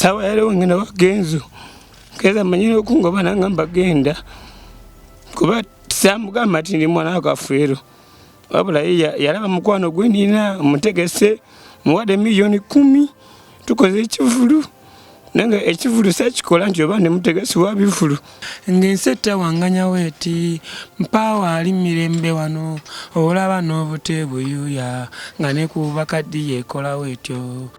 Sawa yaliwo ngenda wagenzo keza manyire okungoba nangamba genda, kuba samugamba nti ndi mwana wa Kafeero, wabula ye yalaba mukwano gwe nina mutegese muwadde 10,000,000 tukoze ekivulu, nange ekivulu sakikola nti oba ndi mutegesi wa bivulu. Ng'ensi ettawanganya weeti mpaawo ali mirembe wano, olaba n'obute buyuya nga ne ku bakaddi yeekolawo etyo.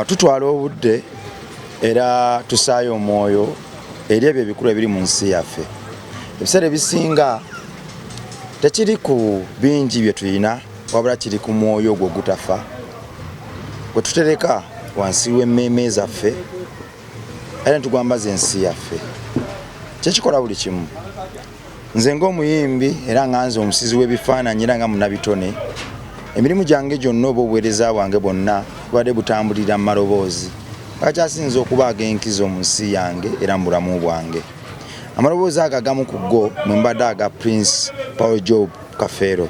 Tutwala obudde era tusaayo omwoyo eri ebyo ebikulu ebiri mu nsi yaffe. Ebiseera ebisinga tekiri ku bingi bye tulina, wabula kiri ku mwoyo ogwo ogutafa gwe tutereka wansi w'emmeeme zaffe era ne tugwambaza ensi yaffe. Kyekikola buli kimu. Nze ng'omuyimbi era nga nze omusizi w'ebifaananyi era nga munnabitone, emirimu gyange gyonna oba obuweereza bwange bwonna bubadde butambulira mu maloboozi agakyasinze okuba ag'enkizo mu nsi yange era mu bulamu bwange. Amaloboozi ago agamu ku go mwe mbadde aga Prince Paul Job Kafeero.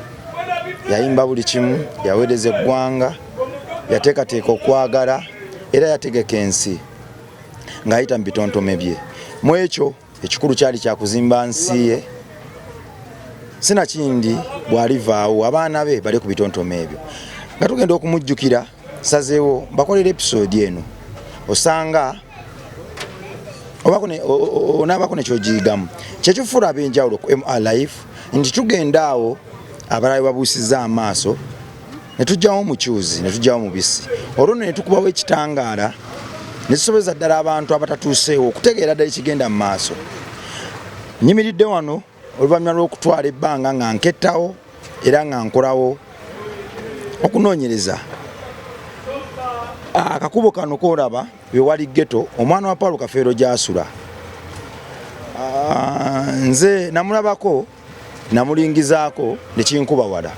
Yayimba buli kimu, yaweereza eggwanga, yateekateeka okwagala era yategeka ensi ng'ayita mu bitontome bye. Mu ekyo ekikulu kyali kya kuzimba nsi ye, sinakindi bw'alivaawo abaana be bali ku bitontome ebyo. Nga tugenda okumujjukira, nsazeewo mbakolera episode eno, osanga onaabako ne kyogiyigamu. Kyekifuula ab'enjawulo ku MR Life nti tugenda awo abalala babuusiza amaaso ne tujjawo omucuuzi ne tujjawo omubisi, olwo nno ne tukubawo ekitangaala ne tusobozesa ddala abantu abatatuuseewo okutegeera ddala ekigenda mu maaso. Nyimiridde wano oluvannyuma lw'okutwala ebbanga nga nkettawo era nga nkolawo okunoonyereza. Akakubo kano k'olaba we wali ghetto omwana wa Paulo Kafeero gy'asula. Nze namulabako namulingizaako ne kinkuba wala,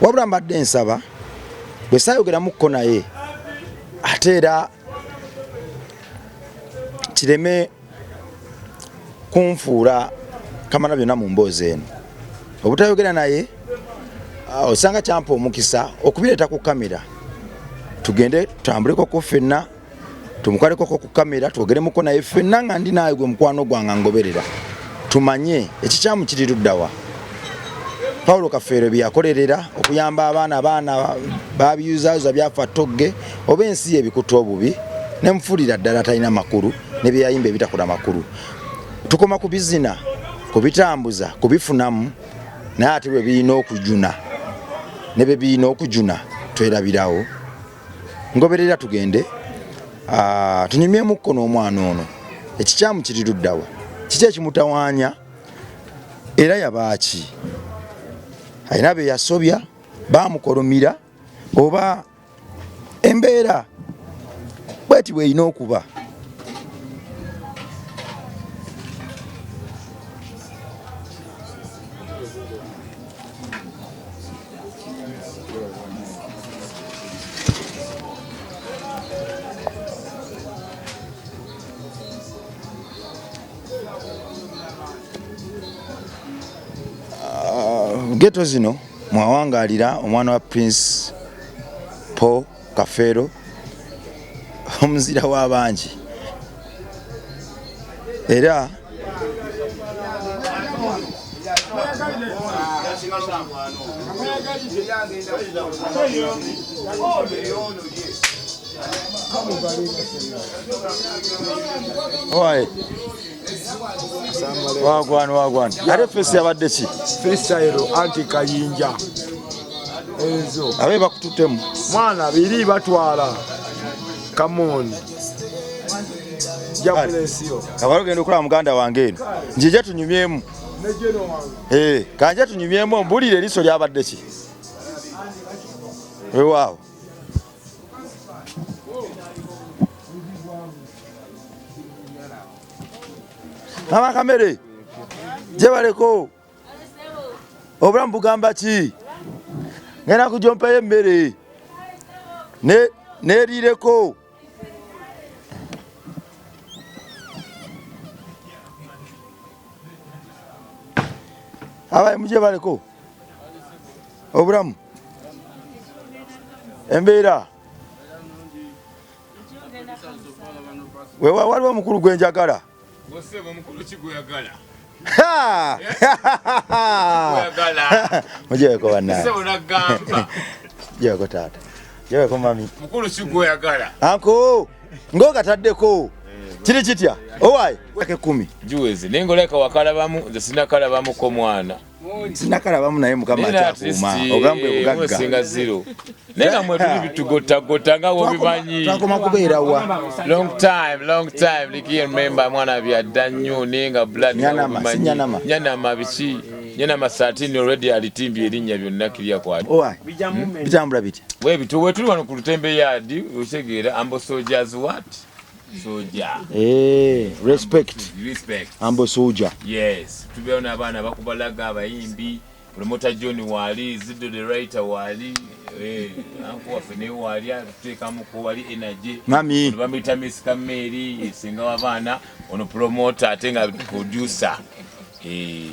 wabula mbadde nsaba bwe saayogeramukko naye ate era kireme kunfuula kamala byonna mu mboozi eno. Obutayogera naye osanga kyampa omukisa okubireeta ku kamera, tugende tutambulekoko ffenna, tumukwalekoko ku kamera, twogeremuko naye ffenna nga ndi naawe gwe mukwano gwange ngoberera, tumanye ekikyamu kiri luddawa. Paulo Kafeero bye yakolerera okuyamba abaana, abaana babiyuzayuza byafa ttogge oba ensi ye ebikutte obubi, ne mufuulira ddala atalina makulu ne bye yayimba ebitakola makulu. Tukoma ku bizina, kubitambuza, kubifunamu, naye ate bwe birina okujuna ne bwe birina okujuna twerabirawo. Ngoberera tugende tunyumyemukko n'omwana ono. Ekikyamu kiri luddawa? Kiki ekimutawaanya? Era yabaaki? Alina be yasobya, baamukolomira, oba embeera bweti bw'erina okuba? Ghetto zino mwawangaalira omwana wa Prince Paul Kafeero, omuzira w'abangi, era wagwana wagwana. Ate fesi yabadde ki? Freestyle anti kayinja ezo abe bakututemu mwana biri batwala kamoni kabalo genda okulaba muganda wange eno njija tunyumyemu kanje tunyumyemu ombulire eriiso lyabadde ki? Wewaawo. Mama Kamere gyebaleko obulamu bugamba ki? Ngenda kujompeyo emmere neriireko. Abaye mugyebaleko obulamu. Embeera wewa waliwo omukulu gwe njagala. Mujeweko bannange. Jeweko taata. Jeweko mami. Mukulu si gweyagala. Anko ng'okataddeko. Kiri kitya? Owaaye kumi. Juwezi naye ng'olabika wakalabamu nze sinakalabamuko mwana. Sinakalabamu naye Mukama akyakuuma. Obulamu bwe bugagga. Singa zero. Naye nga mwe tuli bitugottagota nga wobimanyi. Twakoma kubeera wa? Long time, long time. Like remember mwana byadda nnyo naye nga blood. Nyanama, si nyanama. Nyanama biki? Nyanama 13 already alitimbye erinnya byonna kirya kwali. Owaaye. Bitambula bitya? Webito wetuli wano ku Lutembe yard otegeera ambo soldiers what? Soldier. Eh, respect. Respect. Ambo soldier. Yes. Tubeera n'abaana bakubalaga abayimbi. Promoter John waali, Zido the writer waali, eh, anko waffe naye waali atuteekamuko wali energy. Mami. Bamuyita Miss Kameri, singa w'abaana, ono promoter ate nga producer. Eh.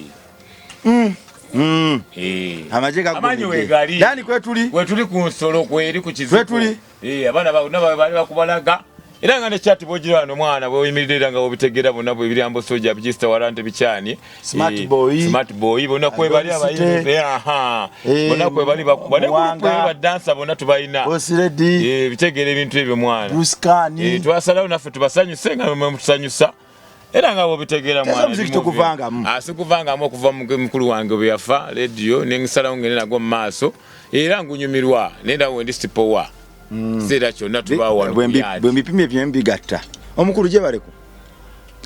Eh. Amagye Amaanyi wegali. Dani kwetuli? Wetuli ku nsolo kweri ku kizibu. Wetuli? Eh, abaana bonna bali bakubalaga. Era nga ne chat bw'ogira wano mwana bw'oyimirira era nga bw'obitegeera bonna bwe biri ambo soja bijista warante bikyani. Smart boy. Smart boy bonna kwe bali abayimbi. Aha. Bonna kwe bali bakuba ne group ba dancer bonna tubalina. Boss lady. Eh, bitegeera ebintu ebyo mwana. Bruce Khan. Twasalawo naffe tubasanyuse nga mwe mutusanyusa. Era nga bw'obitegeera mwana. Muziki tokuvangamu. Ah, sikuvangamu okuva mukulu wange bwe yafa radio ne nsalawo ngende nagwo mu maaso. Era ngunyumirwa nenda wendi sipowa. Kiseera kyonna tubaawo wano. Bwe mbipimye bye mbigatta. Omukulu gye baleko.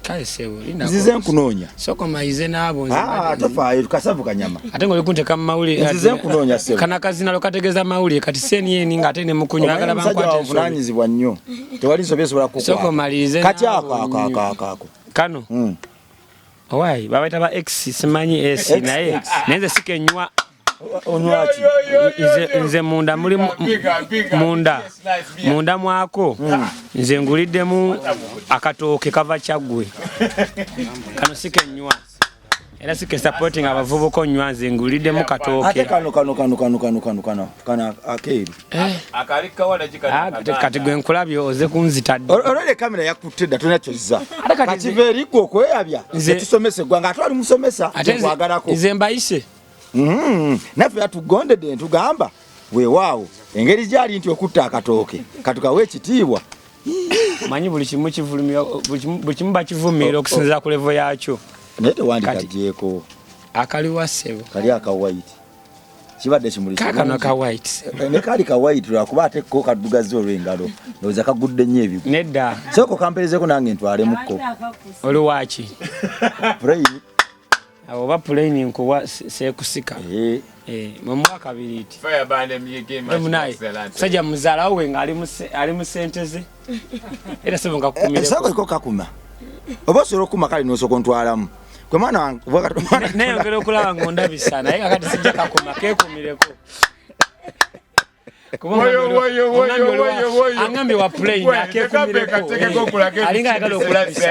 Kale ssebo, nzize nkunoonya. Soko mayize n'abo nze. Ah, tofaayo kasavu kanyama. Ate ng'oli kunteeka mu mawulire. Nzize nkunoonya ssebo. Kana kazinalo kategeeza mawulire kati CNN ng'ate ne mukunywa ayagala bankwate ensobi. Ovunaanyizibwa nnyo. Tewali nsobi esobola kukwata. Soko malirize n'abo. Kati ako ako ako ako. Kano. Owaayi babayita ba X simanyi S naye naye nze sikenywa. Onywaki? Nze munda muli munda munda mwako nze nguliddemu akatooke kava Kyaggwe. Kano sikenywa era sike supporting abavubuka onywa nze nguliddemu katooke. Ate kano kano kano kano kano kano kano kano akeeru. Akali kawala gikano. Kati gwe nkulabye oze kunzita dda. Olwale kamera yakutte dda tolina kyozza. Kati kiva eri ggwe okweyabya tusomese eggwanga ate oli musomesa tukwagalako. Nze mbayise. Naffe yatugondedde ntugamba weewaawo engeri gyali nti okutta akatooke katukawe ekitiibwa. Manyi buli kimu kivulumira buli kimu bakivumirira okusinziira ku level yakyo. Naye tewandikagyeko. Akaliwa ssebo. Kali aka white. Kibadde kimuli kakano ka white. Ne kali ka white lwakuba ate ko kaddugaza olw'engalo. Ndowooza kagudde nnyo ebigwo. Nedda. Sooka okampeerezeko nange ntwalemukko. Oli waaki? Pulaini. Awo oba pulaini nkuwa seekusika. Mwe muwa kabiriiti. Musajja muzaala we nga ali mu ssente ze. Era ssebo nga kukumireko. Sooka iko kakuma. Oba osobola okukuma kale n'osooka ontwalamu. Gwe mwana wange neyongera okulaba ng'ondabisa naye kakati sijja kakuma keekumireko. Angambye wa plane akekumireko alinga ayagala okulabisa.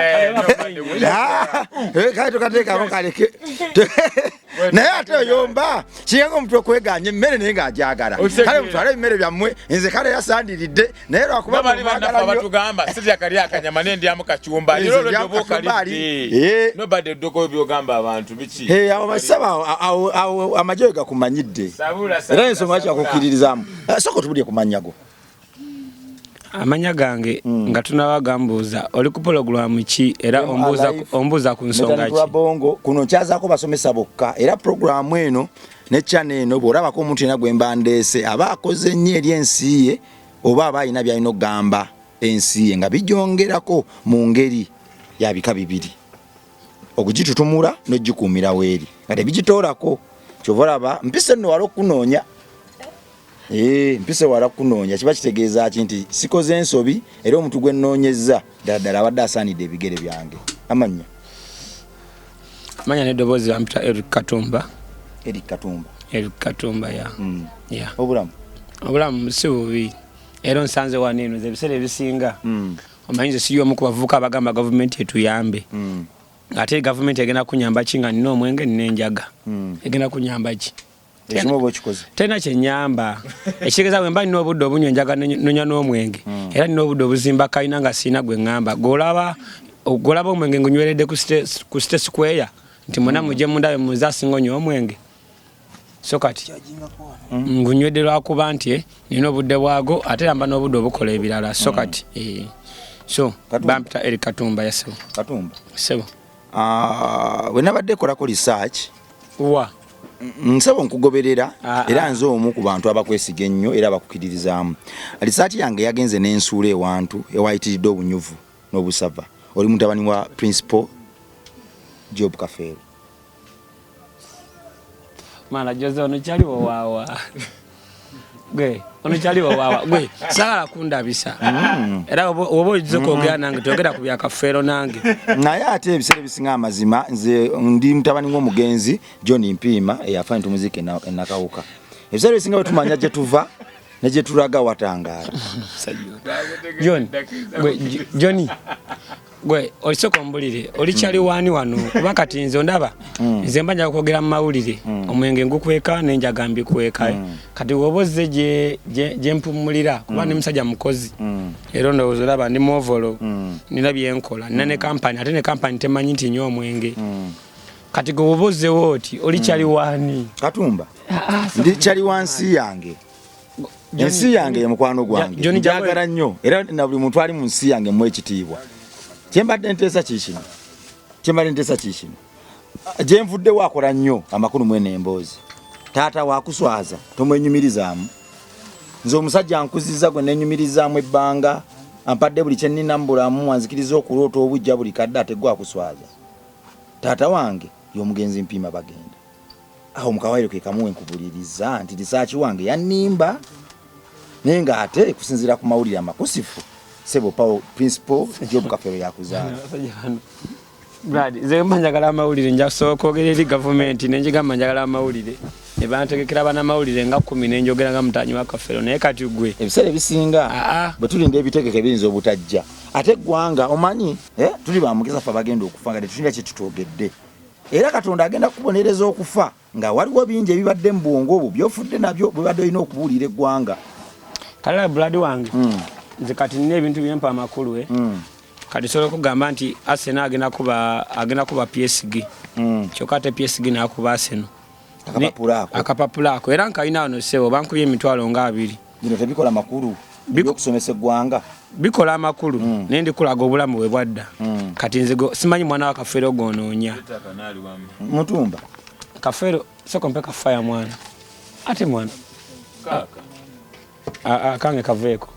Kale tukateekamu kaleke. Naye ate oyomba kiringa omuntu okweganya emmere naye ng'agyagala. Kale mutwale ebimere byammwe nze kale yasandiridde naye lwakuba bali bannaffe abatugamba sirya kali akanyama naye ndyamu kacumbali. Leero olwedde oba okalidde. Nobody oddeko by'ogamba abantu biki? Awo basaba awo amagye gakumanyidde. Era ensonga lwaki bakukkiririzaamu. Sooka otubulire ku mannya go. Amanya gange nga tunaba gambuuza oli ku pulogulaamu ki era ombuuza ku nsonga ki? Bongo kuno nkyazaako basomesa bokka era pulogulaamu eno ne channel eno bw'olabako omuntu yenna gwe mba ndeese aba akoze nnyo eri ensi ye oba aba alina by'alina okugamba ensi ye nga bigyongerako mu ngeri ya bika bibiri okugitutumula n'ogikuumira weeri nga tebigitoolako. Kyova olaba mpise nno wala okukunoonya. Mpise wala kunoonya kiba kitegeeza ki nti sikoze ensobi era omuntu gwe nnoonyezza ddala ddala abadde asaanidde ebigere byange. Amannya? Amannya n'eddoboozi bampita Eric Katumba. Eric Katumba. Eric Katumba ya. Obulamu? Obulamu si bubi. Era onsanze wano eno nze ebiseera ebisinga. Omanyi nze siri omu ku bavubuka abagamba gavumenti etuyambe. Ate gavumenti egenda kunyamba ki nga nina omwenge nina enjaga. Egenda kunyamba ki? Ekimu oba okikoze. Terina kyenyamba. Ekitegeeza bwe mba nina obudde obunywa enjaga nonya n'omwenge. Era nina obudde obuzimba kalina nga sirina gwe ŋŋamba. Gw'olaba gw'olaba omwenge ngunyweredde ku ku City Square nti mwena mujje mundabe munze asinga onywa omwenge. So kati ngunywedde lwakuba nti nina obudde bwago ate era mba n'obudde obukola ebirala. So kati so bampita Eric Katumba ya ssebo. Katumba. Ssebo. Ah, bwe nabadde kolako research wa nsaba nkugoberera era nze omu ku bantu abakwesiga ennyo era abakukiririzaamu. Research yange yagenze n'ensuula ewantu ewayitiridde obunyuvu n'obusava. Oli mutabani wa Principal Job Kafeero. Mana Jose ono kyaliwo waawa. Gwe ono kyaliwo waawa gwe saagala kundabisa. Era oba oyinza okwogera nange toyogera ku bya Kafeero nange. Naye ate ebiseera ebisinga amazima nze ndi mutabani w'omugenzi John Mpiima eyafa ntumuziika e Nakawuka. Ebiseera ebisinga bwe tumanya gye tuva ne gye tulaga watangaala. John, gwe Johnny gwe olisooka ombulire oli kyali waani wano kuba kati nze ondaba nze mba njaga kwogera mu mawulire omwenge ngukweka n'enjaga mbikweka. Kati woba ozze gye mpummulira kuba ndi musajja mukozi era ndowooza olaba ndi mwovolo nina byenkola nina ne kampani ate ne kampani temanyi nti nywa omwenge. Kati gwe woba ozzewo oti oli kyali waani? Katumba ndi kyali wansi yange. Ensi yange ye mukwano gwange njagala nnyo era na buli muntu ali mu nsi yange mmuwa ekitiibwa. Kyembadde nteesa kiikino, kyembadde nteesa kiikino, gye nvuddewo akola nnyo amakulu mwene emboozi. Taata wakuswaza tomwenyumirizaamu. Nze omusajja ankuzizza gwe nenyumirizaamu ebbanga, ampadde buli kye nnina mu bulamu, anzikiriza okuloota obujja buli kadde ate gwe akuswaza. Taata wange y'omugenzi Mpiima Bagenda. Awo mu kawaayiro ke kamu we nkubuliriza nti lisaaki wange yannimba naye ng'ate kusinziira ku mawulire amakusifu ssebo Paul Principal Job Kafeero yakuzaala. Brad, nze mba njagala amawulire nja kusooka okwogera eri gavumenti ne njigamba njagala amawulire ne bantegekera bannamawulire nga 10 ne njogera nga mutaanyi wa Kafeero naye kati gwe ebiseera ebisinga bwe tulinda ebitegeke biyinza obutajja ate eggwanga omanyi tuli ba mukisa ffe abagenda okufa nga tetulina kye tutwogedde. Era Katonda agenda kukubonereza okufa nga waliwo bingi ebibadde mu bwongo obwo by'ofudde nabyo bwebadde olina okubuulira eggwanga. Kale Brad wange nze kati nina ebintu byempa amakulu. Kati sobola okugamba nti Arsenal agenda kuba PSG. Kyokka ate PSG n'akuba Arsenal. Akapapula ako. Akapapula ako era nkalina wano ssebo bankubye emitwalo nga 2. Bino tebikola makulu ebyokusomesa eggwanga. Bikola amakulu naye ndikulaga obulamu bwe bwadda. Kati nze simanyi mwana wa Kafeero gw'onoonya. Mutumba. Kafeero sooka ompe kafaya mwana. Ate mwana. Kange kaveeko.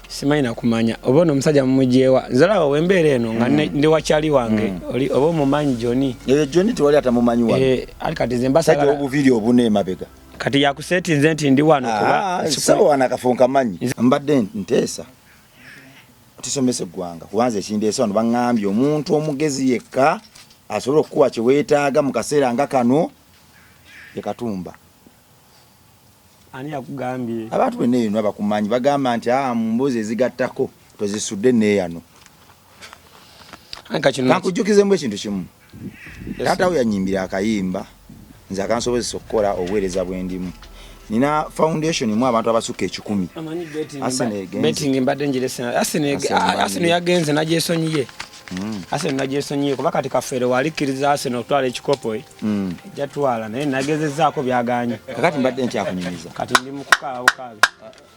Simanyi nakumanya oba ono omusajja mumugyewa. Nze olaba wembeera eno nga ndi wakyali wange oli oba omumanyi Johnny. Johnny tewali atamumanyi wano. Ali kati nze mbasagala. Sajja obuviiri obuna emabega. Kati yakusetinze nti ndi wano kuba ssebo wano akafo nkamanyi. Mbadde nteesa tusomese eggwanga kubanza ekindeesa wano baŋŋambye omuntu omugezi yekka asobola okukuwa kye weetaaga mu kaseera nga kano ye Katumba. Ani yakugambye? Abantu bonna eno abakumanyi bagamba nti mu mboozi ezigattako tozisudde neeyano. Kankujjukizemu ekintu kimu. Taata we yanyimbira akayimba nze akansobozesa okukola obuweereza bwe ndimu. Nina foundation mu abantu abasukka 100. Arsenal egenze. Betting mbadde njirese. Arsenal yagenze nagyesonyiye. Arsenal nagyesonyiye kuba kati Kafeero walikkiriza Arsenal okutwala ekikopo. Ejja twala naye nagezezzaako byagaanye. Kakati mbadde nkyakunyumiza. Kati ndi mu kukaaba bukaabi.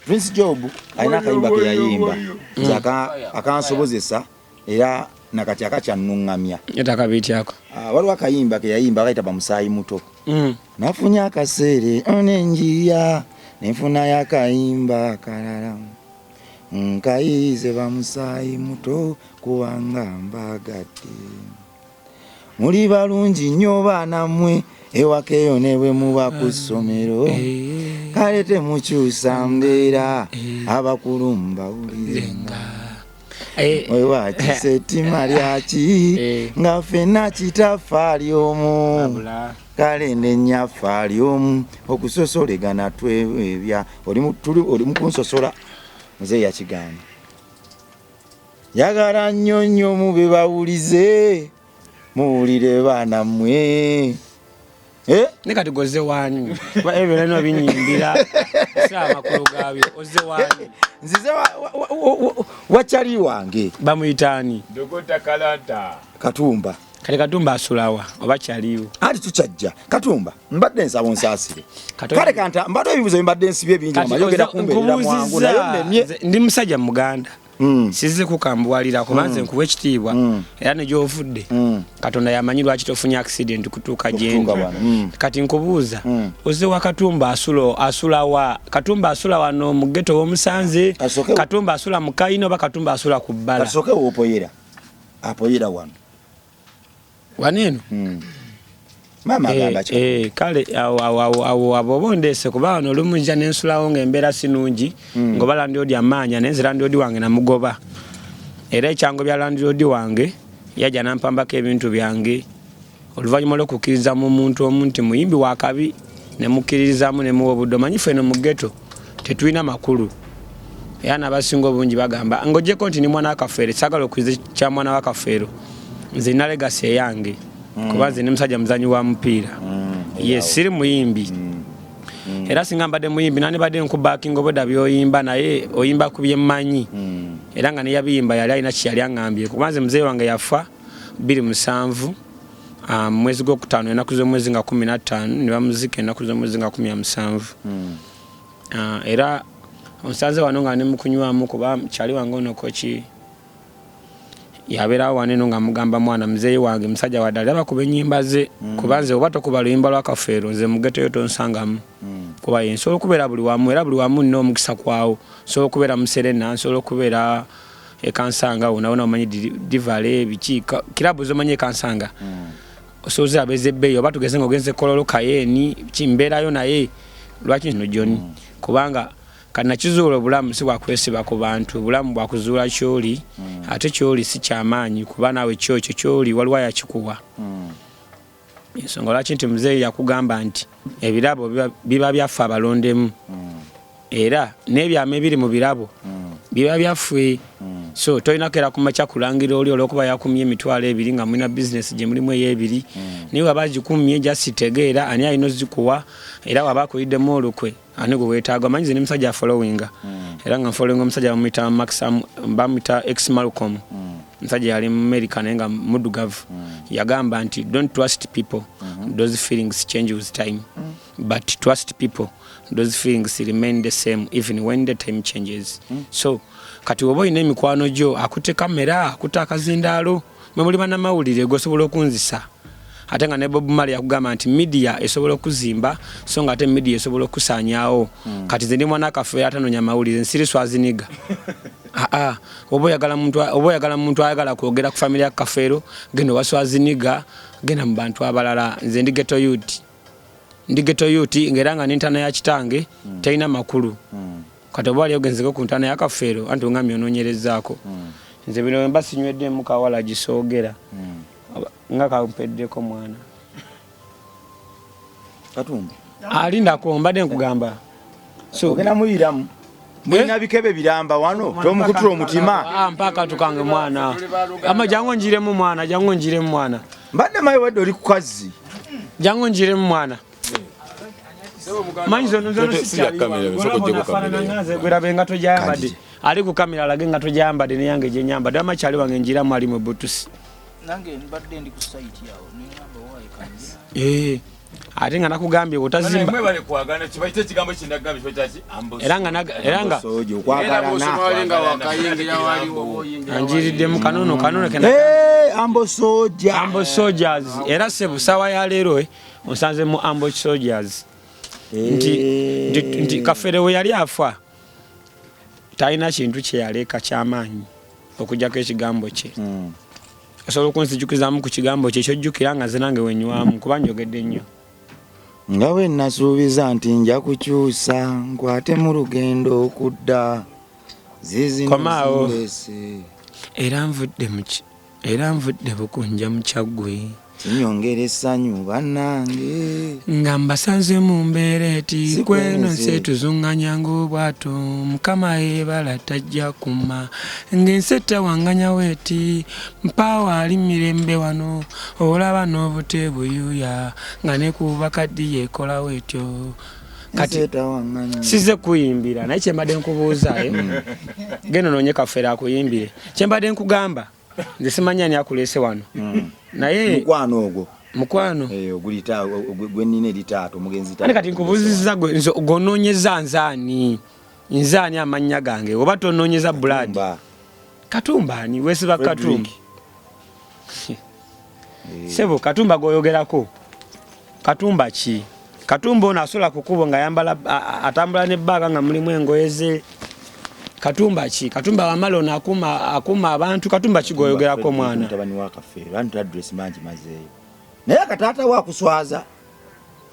Prince Job alina akayimba ke yayimba nze akansobozesa era nakati akakyannuŋŋamya. Etakabiityako. Waliwo akayimba ke yayimba akayita bamusaayi muto. Nafunye akaseere onenjiya nenfunayo akayimba akalala nkayize bamusaayi muto kubanga mbagadde. Muli balungi nnyo baana mmwe ewaka eyo ne bwe muba ku ssomero kale temukyusa mbeera abakulu mbawulirenga. Wewakisa ettima lyaki nga ffenna kitaffe ali omu kale ne nnyaffe ali omu okusosolegana twebya. Oli mu kunsosola nze yakigaana. Njagala nnyo nnyo mube bawulize muwulire baana mmwe. Eh? Ne kati goze wani kuba ebyo byonna binyimbira si amakulu gaabyo ozze wani? Nzize wakyali wange. Bamuyitaani? Dogota Kalanta. Katumba. Kati Katumba asulawa oba kyaliwo? Anti tukyajja. Katumba, mbadde nsaba onsaasire. Kale kanta mbadde ebibuuzo bimbadde nsibye bingi nga mayogera kumbeerera mwangu naye nnemye. Ndi musajja muganda. Sizze kukambuwalira kuba nze nkuwa ekitiibwa era ne gy'ovudde Katonda yamanyi lwaki tofunye accident kutuuka gyendi. Kati nkubuuza ozze wa Katumba asula wa? Katumba asula wano mu ghetto w'omusanze? Katumba asula mu kayina oba Katumba asula ku bbala? Kasooke w'opoyera. Apoyera wano. Wano eno? Maama agamba ki? Kale awo awo awo awo abo oba ondeese kuba wano olumu nja ne nsulawo ng'embeera si nnungi ng'oba landiroodi amaanya naye nze landiroodi wange namugoba. Era ekyango bya landiroodi wange yajja n'ampambako ebintu byange oluvannyuma lw'okukkiriza mu muntu omu nti muyimbi wa kabi ne mukkiririzaamu ne muwa obudde. Omanyi ffe eno mu ghetto tetulina makulu. Era n'abasinga obungi bagamba ng'oggyeko nti ndi mwana wa Kafeero, saagala okukkiriza kya mwana wa Kafeero. Nze nina legacy eyange kuba nze ndi musajja muzannyi wa mupiira. Yes, siri muyimbi. Era singa mbadde muyimbi nandibadde nkubakinga obwedda by'oyimba naye oyimba ku bye mmanyi. Era nga neyabiyimba yali alina kye yali aŋŋambye kuba nze muzeeyi wange yafa 2007 mwezi gwokutaano ennaku z'omwezi nga 15 ne bamuziika ennaku z'omwezi nga 17. Era onsanze wano nga ndi mu kunywamu kuba kyali wange ono koki yabeerawo wano eno nga mugamba mwana muzeeyi wange musajja wa ddala bakuba ennyimba ze kuba nze oba tokuba luyimba lwa Kafeero nze mu ghetto yo tonsangamu kuba ye nsobola okubeera buli wamu era buli wamu nina omukisa kwawo. Nsobola okubeera mu Serena, nsobola okubeera e Kansanga wonna wonna omanyi Divale biki kirabu z'omanyi e Kansanga osobola oziraba ez'ebbeeyi oba tugeze ng'ogenze Kololo Kayeeni ki mbeerayo naye lwaki nno John kubanga kati nakizuula obulamu si bwa kwesiba ku bantu, obulamu bwakuzuula ky'oli ate ky'oli si kyamaanyi kuba naawe kyo ekyo ky'oli waliwo ayakikuwa. Ensonga lwaki nti muzeeyi yakugamba nti ebirabo biba byaffe abalondemu era n'ebyama ebiri mu birabo biba byaffe. So tolina keera ku makya kulangira oli olw'okuba yakumye 20,000 nga mulina bizinesi gye mulimu ey'ebiri naye waba agikumye just tegeera ani alina ozikuwa era waba akuyiddemu olukwe ani gwe weetaaga. Omanyi nze ndi musajja afollowinga era nga nfollowinga omusajja bamuyita Maxam, bamuyita ex Malcolm. Omusajja yali mu America naye nga muddugavu. Yagamba nti don't trust people, those feelings change with time, but trust people, those feelings remain the same even when the time changes. So kati oba olina emikwano gyo akutte kamera akutte akazindaalo mwe muli bannamawulire g'osobola okunzisa ate nga ne Bob Marley yakugamba nti media esobola okuzimba so nga ate media esobola okusaanyaawo. Kati nze ndi mwana Kafeero atanoonya mawulire nsiri Swaziniga. Aa oba oyagala muntu ayagala kwogera ku family ya Kafeero genda owa Swaziniga, genda mu bantu abalala. Nze ndi ghetto youth, ndi ghetto youth ng'era nga n'entaana ya kitange terina makulu. Kati oba wali ogenzeko ku ntaana ya Kafeero anti ongambye onoonyerezaako. Nze bino mba sinyweddemu kawala gisoogera nga kampeddeko mwana. Katumba. Alindako mbadde nkugamba. So ogenda muyiramu. Mulina bikebe biramba wano tomukutula omutima. Mpaka tukange mwana. Ama jangu njiremu mwana, jangu njiremu mwana. Mbadde mayi wadde oli ku kazzi. Jangu njiremu mwana. Manyi zono zono si ya kamera, soko jeko kamera. Nze gwerabe engatto gyayambadde. Ali ku kamera alage engatto gyayambadde neyange gye nyambadde. Ama kyali wange njiramu ali mu butusi. Nange mbadde ndi ku site awo nengamba waayi kanje. Ate nga nakugambye bw'otazimba. Mwebale kwagana kibayite ekigambo kyendagambye kiba kyaki? Era nga era nga Sojo okwagalana. Anjiriddemu kanono kanono kena. Ambo Soja. Ambo Soldiers. Era sebo sawa ya leero onsanze mu Ambo Soldiers. Nti Kafeero we yali afa talina kintu kye yaleka ky'amaanyi okuggyako ekigambo kye. Osobola okunzijukizaamu ku kigambo kye ky'ojjukira nga nze nange wenywamu kuba njogedde nnyo. Nga bwe nasuubiza nti nja kukyusa nkwate mu lugendo okudda ziizino Komaawo. zindeese. Era nvudde mu ki- era nvudde Bukunja mu Kyaggwe. Kinyongera essanyu bannange. Nga mbasanze mu mbeera eti Si kweno kweno nsi nsi. etuzunganya ng'obwato, Mukama yeebala tajja kuma, ng'ensi etawanganya weeti, mpaawo ali mirembe wano, olaba n'obute buyuuya nga ne ku bakaddi yeekolawo etyo. Kati Ensi etawanganya. size kuyimbira, naye kyembadde nkubuuza, genda onoonye Kafeero akuyimbire. Kyembadde nkugamba, nze simanyi ani akuleese wano, naye Mukwano ogwo. Mukwano. Oguli gwe nnina eri taata, omugenzi taata. Ate kati nkubuuzizza gwe, nze gonoonyeza nzaani? Nzaani amannya gange? Oba tonoonyeza Blood? Katumba. Katumba ani? Weesiba Frederick. Katumba. Sebo, Katumba gwoyogerako. Katumba ki? Katumba ono asola ku kkubo ng'ayambala, atambula ne bbaaga nga mulimu engoye ze. Katumba ki? Katumba wamala ono akuuma abantu. Katumba ki gwoyogerako Frederick mwana? Mutabani wa Kafeero, anti address mangi mazeeyo. Naye akataata we akuswaza.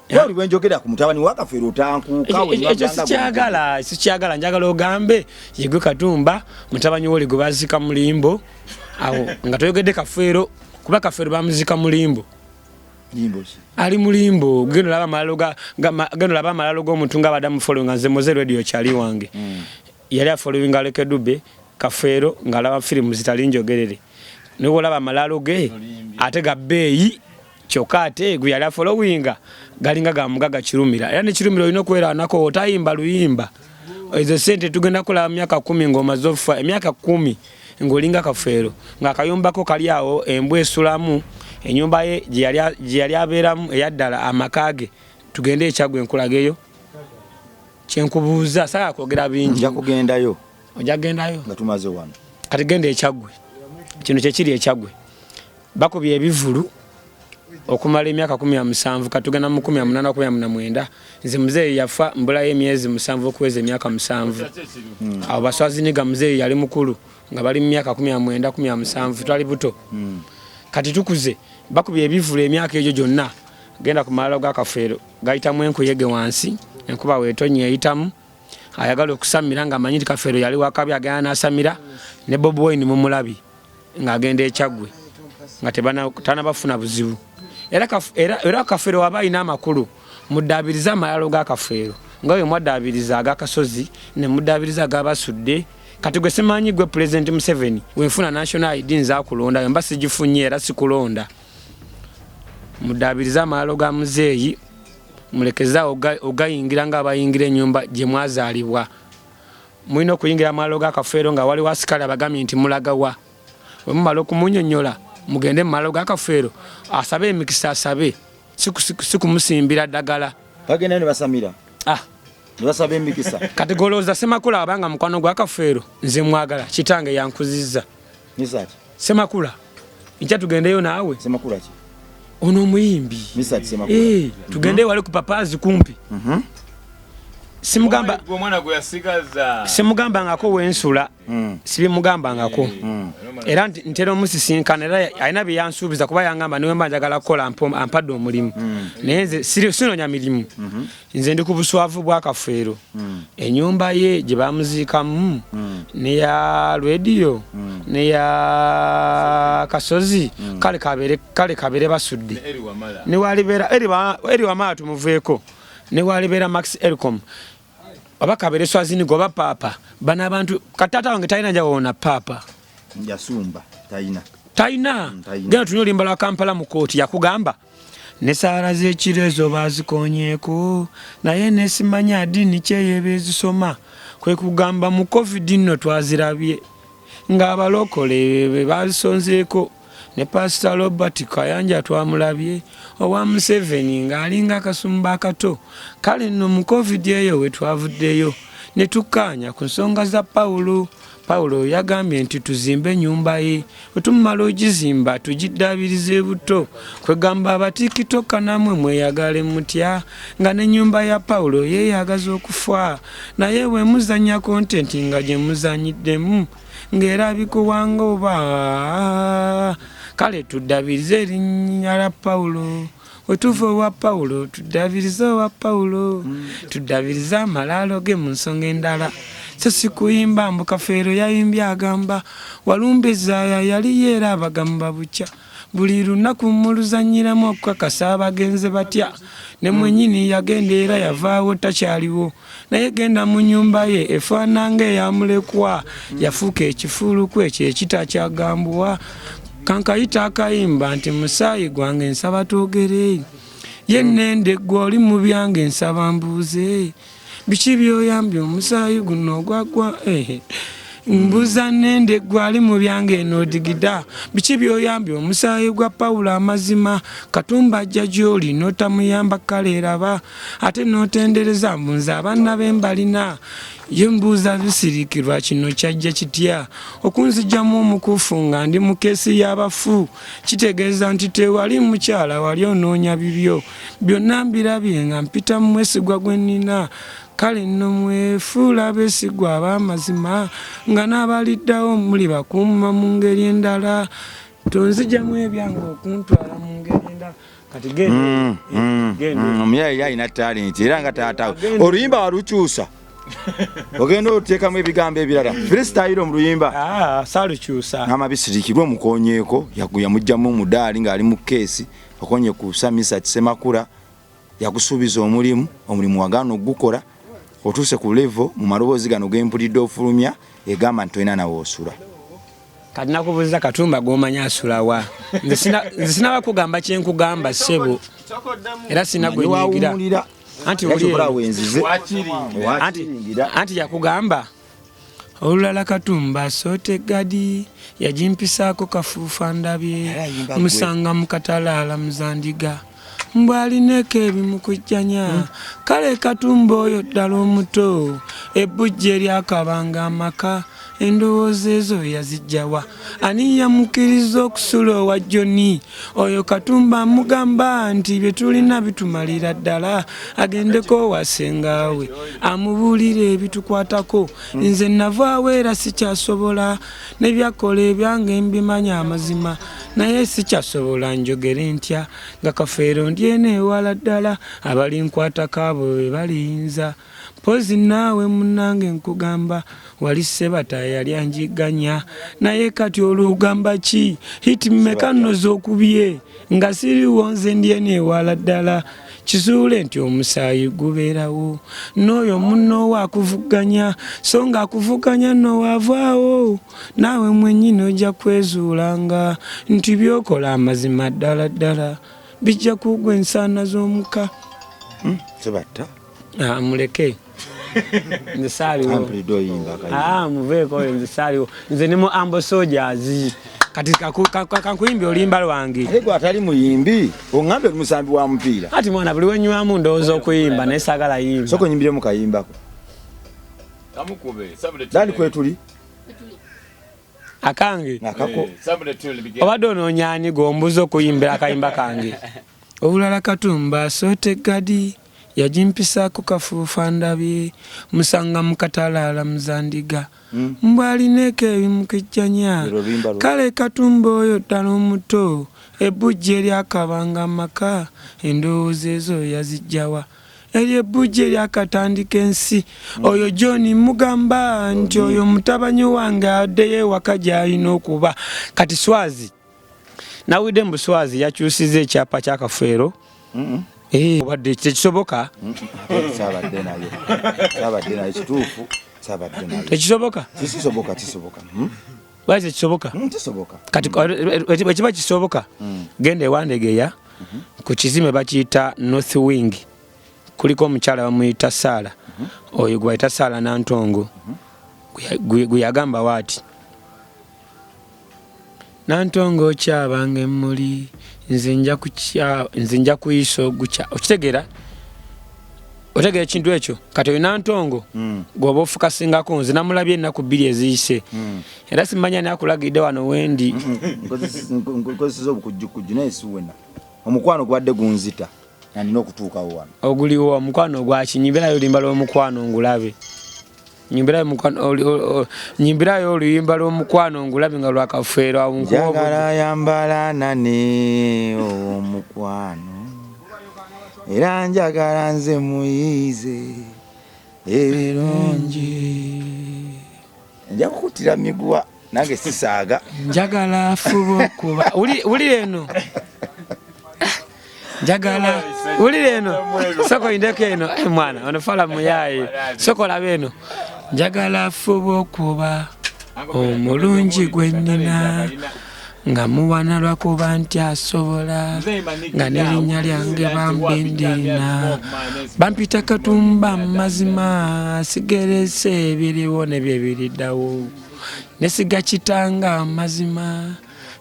Era buli bwe njogera ku mutabani wa Kafeero otankuuka, we Ekyo nywaganga gwe. sikyagala, njagala ogambe yegwe Katumba mutabani w'oli gwe baziika mu limbo. Awo nga toyogedde Kafeero, kuba Kafeero bamuziika mu limbo. Limbo ki? Ali mu limbo. Genda olaba amalalo ga, ga, ma, genda olaba amalalo g'omuntu nga abadde amufollowinga. Nze Moze Radio kyali wange. Yali afollowinga Lucky Dube, Kafeero ng'alaba firimu zitali njogerere. Naye olaba amalalo ge ate ga bbeeyi, kyokka ate gwe yali afollowinga galinga ga mugaga Kirumira. Era ne Kirumira olina okwerwanako, otayimba luyimba. Ezo ssente tugenda kulaba mu myaka 10 ng'omaze okufa, emyaka 10 ng'olinga Kafeero, ng'akayumbako kali awo embwa esulamu, ennyumba ye gye yali abeeramu eyaddala amaka ge. Tugende eKyaggwe nkulageyo. Kyenkubuuza, saagala kwogera bingi. Nja kugendayo. Ojja kugendayo? Nga tumaze wano. Kati genda eKyaggwe. Kino kye kiri eKyaggwe. Bakubye ebivvulu okumala emyaka 17, kati tugenda mu 18, 19. Nze muzeeyi yafa mbulayo emyezi 7 okuweza emyaka 7. Awo Baswaziniga muzeeyi yali mukulu nga bali mu myaka 19, 17, twali buto. Kati tukuze, bakubye ebivvulu emyaka egyo gyonna. Genda ku malalo ga Kafeero, gayitamu enkuyege wansi, enkuba weetonnya eyitamu. Ayagala okusamira ng'amanyi nti Kafeero yali wakabi, agenda n'asamira. Ne Bobi Wine mumulabi ng'agenda eKyaggwe nga tanabafuna buzibu. Era Kafeero waba alina amakulu, muddaabirize amalalo ga Kafeero nga bwe mwaddaabiriza ag'akasozi ne muddaabiriza ag'abasudde. Kati gwe simanyi gwe Pulezidenti Museveni, wenfuna National ID nze akulonda, bwe mba sigifunye era sikulonda. Muddaabirize amalalo ga muzeeyi, mulekezaawo ogayingira ng'abayingira ennyumba gye mwazaalibwa. Mulina okuyingira amalalo ga Kafeero nga waliwo asikale abagambye nti mulagawa. Bwe mumala okumunyonnyola, mugende mu malalo ga Kafeero asabe emikisa, asabe, si kumusimbira ddagala. Bagenda ne basamira. Ne basaba emikisa. Kati golowooza Ssemakula abanga mukwano gwa Kafeero, nze mwagala, kitange yankuzizza. Misaki. Ssemakula, nkya tugendeyo naawe. Ssemakula ki? Ono omuyimbi. Misaki Ssemakula. Tugendeyo wali ku papaazi kumpi. Simugamba Gwe omwana gwe yasigaza. Simugambangako wensula. Sibimugambangako. Era ntera omusisinkana, era alina bye yansuubiza kuba yangamba niwe mba njagala kukola ampadde omulimu. Naye nze sinoonya mirimu. Nze ndi ku buswavu bwa Kafeero. Ennyumba ye gye bamuziikamu, n'eya rediyo, n'eya Kasozi, kale kabeere basudde. Ne Eri Wamala. Ne walibeera, Eri Wamala tumuveeko. Ne walibeera Max Elcom. Oba kabeere Swazinigo oba Paapa. Bano abantu, kati taata wange talina njawulo na Paapa. Yasumba, talina. Talina. Talina. Genda tunywe oluyimba lwa Kampala mu kooti, yakugamba. Ne saala z'ekiro ezo baazikonyeeko, naye ne simanya ddiini ki eyo eba ezisoma. Kwe kugamba mu COVID nno twazirabye ng'abalokole be baazisonzeeko. Ne Pasita Robert Kayanja twamulabye owa Museveni ng'alinga akasumba akato. Kale nno mu COVID eyo we twavuddeyo ne tukkaanya ku nsonga za Pawulo. Pawulo yagambye nti tuzimbe ennyumba ye, bwe tumala ogizimba tugiddaabirize buto. Kwegamba abatikitoka nammwe mweyagale mutya nga n'ennyumba ya Pawulo yeeyagaza okufa. Naye bwe muzannya kontenti nga gye muzanyiddemu ng'erabika wange oba. Kale tuddabirize erinnya lya Pawulo. Bwe tuva owa Pawulo tuddabirize owa Pawulo, tuddabirize amalaalo ge mu nsonga endala. So si kuyimba mbu Kafeero yayimbye agamba walumbe zaaya yaliyo era abagamba bukya. Buli lunaku muluzannyiramu okukakasa abagenze batya. Ne mwennyini yagenda era yavaawo takyaliwo. Naye genda mu nnyumba ye efaanana ng'eya mulekwa. Yafuuka ekifuuluku ekyo ekitakyagambwa. Kankayite akayimba nti musaayi gwange nsaba twogere. Ye nnende ggwe oli mu byange nsaba mbuuze. Biki by'oyambye omusaayi guno ogwagwa eh. Mbuuza nnende ggwe ali mu byange eno odigida. Biki by'oyambye omusaayi gwa Pawulo amazima. Katumba ajja gy'oli n'otamuyamba kale eraba. Ate n'otendereza mbu nze abaana be mbalina. Ye mbuuza bisirikirwa kino kyajja kitya okunzigyamu omukuufu nga ndi mu keesi y'abafu. Kitegeeza nti tewali mukyala wali onoonya bibyo. Byonna mbirabye nga mpita mu mwesigwa gwe nnina. Kale nno mwefuula abeesigwa ab'amazima nga n'abaliddawo mulibakuuma mu ngeri endala. Tonzigyamu ebyange okuntwala mu ngeri endala. Kati genda. Genda. Omuyaye yali alina talenti era nga taata we. Oluyimba walukyusa. Ogenda oteekamu ebigambo ebirala. Freestyle mu luyimba. Ah, saalukyusa. Ngama bisirikirwe omukonyeeko, yamuggyamu omudaali ng'ali mu keesi, okonye ku Samisa Kisemakula, yakusuubiza omulimu, omulimu wagaana okugukola, otuuse ku level mu maloboozi gano gempulidde ofulumya egamba nti tolina nawe osula. Kati nakubuuza Katumba gw'omanyi asula wa? Nze sinaba kugamba kye nkugamba ssebo. Era sina gwe nyigira. Anti anti yakugamba olulala Katumba soote gadi yagimpisaako kafuufa ndabye musanga mu katalaala muzandiga mbw alineko ebimukujjanya. Kale Katumba oyo ddala omuto ebbujje eryakabanga amaka endowooza ezo yazijjawa. Ani yamukkiriza okusula owa Joni? Oyo Katumba amugamba nti bye tulina bitumalira ddala, agendeko owa ssengaawe amubuulire ebitukwatako. Nze navaawo era sikyasobola, ne by'akola ebyange mbimanya amazima, naye sikyasobola njogere ntya nga Kafeero ndi eno ewala ddala, abalinkwatako abo be baliyinza. Mpozi naawe munnange nkugamba wali Ssebata yali anjigganya, naye kati olwo ogamba ki? Hit mmeka nno z'okubye nga siriwo nze ndi eno ewala ddala. Kizuule nti omusaayi gubeerawo n'oyo munno akuvuganya, so nga akuvuganya nno waavaawo naawe mwennyini ojja kwezuulanga nti by'okola amazima ddala ddala bijja kugwa ensaana z'omuka. Sebatta. Ah, muleke. Nze saaliwo. Ah, muveeko oyo nze saaliwo. Nze ne mu Ambo Soldiers. Kati kankuyimbye oluyimba lwange. Ate gwe atali muyimbi, oŋŋambye oli musambi wa mupiira. Ati mwana buli wenywamu ndowooza okuyimba naye saagala yimba. Sooka onyimbiremu kayimbako. Kamukube. Dani kwetuli. Akange. Akako. Obadde onoonya ani gw'ombuuza okuyimbira akayimba kange? Obulala Katumba asoote gadi yagimpisaako kafuufa ndabye musanga mu katalaala muzandiga mbw alineko ebimukijjanya. Kale Katumba oyo ddala omuto ebbujje eryakabanga amaka endowooza ezo yazijjawa. Eryo ebbujje eryakatandika ensi. Oyo John mugamba nti oyo mutabanyi wange addeyo ewaka gy'alina okuba. Kati Swazi nawulidde mbu Swazi yakyusiza ekyapa kya Kafeero. Obadde tekisoboka. Saabadde nayo. Saabadde nayo kituufu. Saabadde nayo. Tekisoboka? Kisoboka, kisoboka. Lwaki tekisoboka? Kisoboka. Kati bwe kiba kisoboka, genda ewandegeya ku kizimbe bakiyita North Wing. Kuliko omukyala bamuyita Saala. Oyo gwe bayita Saala Nantongo. Gwe yagamba waati. Nantongo okyabanga emmuli nze nja kuyisa ogukya. Okitegeera? Otegeera ekintu ekyo? Kati oyo Nantongo gw'oba ofukasingako nze namulabye ennaku 2 eziyise. Era simanya ani akulagidde wano wendi. Nkozeseza obukujjukujju naye si wena. Omukwano gubadde gunzita nga nina okutuukawo wano. Oguliwo omukwano ogwaki? Nyimbirayo oluyimba lw'omukwano ngulabe. Nyimbirayo oluyimba lw'omukwano ngulabe nga lwa Kafeero awo nkuwa obudde. Njagala yambala nane omukwano era njagala nze muyize ebirungi. Nja kukuttira miguwa. Nange sisaaga. Njagala fuba okuba, wulira eno, njagala wulira eno, soko indeko eno. Eh, mwana ono fala muyaye, soko olaba eno. Njagala fuba okuba omulungi gwe nnina, nga muwana lwakuba nti asobola, nga n'erinnya lyange bambindina, bampita Katumba. Mazima sigerese ebiriwo nebyebiriddawo, nesiga kitanga amazima,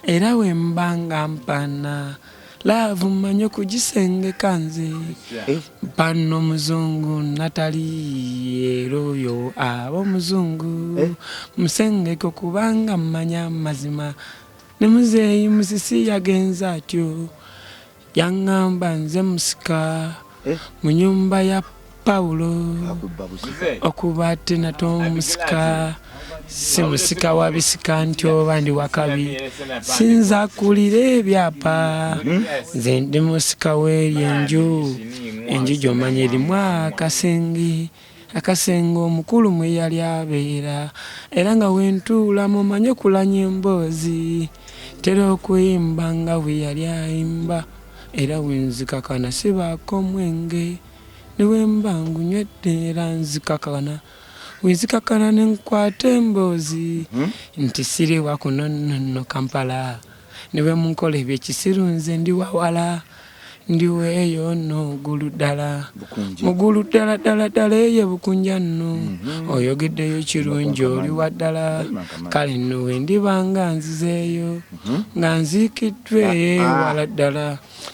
era wemba nga mpana love mmanyi okugisengeka. Nze mpano omuzungu natali, era oyo aba omuzungu musengeko, kubanga mmanya amazima. Ne muzeeyi Musisi yagenza atyo, yaŋŋamba nze musika mu nyumba ya Pawulo, okuba ate nate omusika si musika wa bisika, nti oba ndi wakabi sinza kulira ebyapa. Nze ndi musika w'eri enju, enju gy'omanya erimu akasenge, akasenge omukulu mwe yali abeera, era nga wentuula mumanye kulanya emboozi, ntera okuyimba nga bwe yali ayimba, era wenzikakana sibaako mwenge, ne bwemba ngunywedde era nzikakana, wenzikakana nenkwata emboozi nti siriwa kuno nno nno Kampala, ne bwe munkola ebyekisiru nze ndi wawala, ndiweeyo nno ggulu ddala, mugulu ddala ddala ddala eyo Bukunja nno. Oyogeddeyo kirungi, oli wa ddala. Kale nno we ndiba nga nzizeeyo, nga nziikiddwa eyo ewala ddala.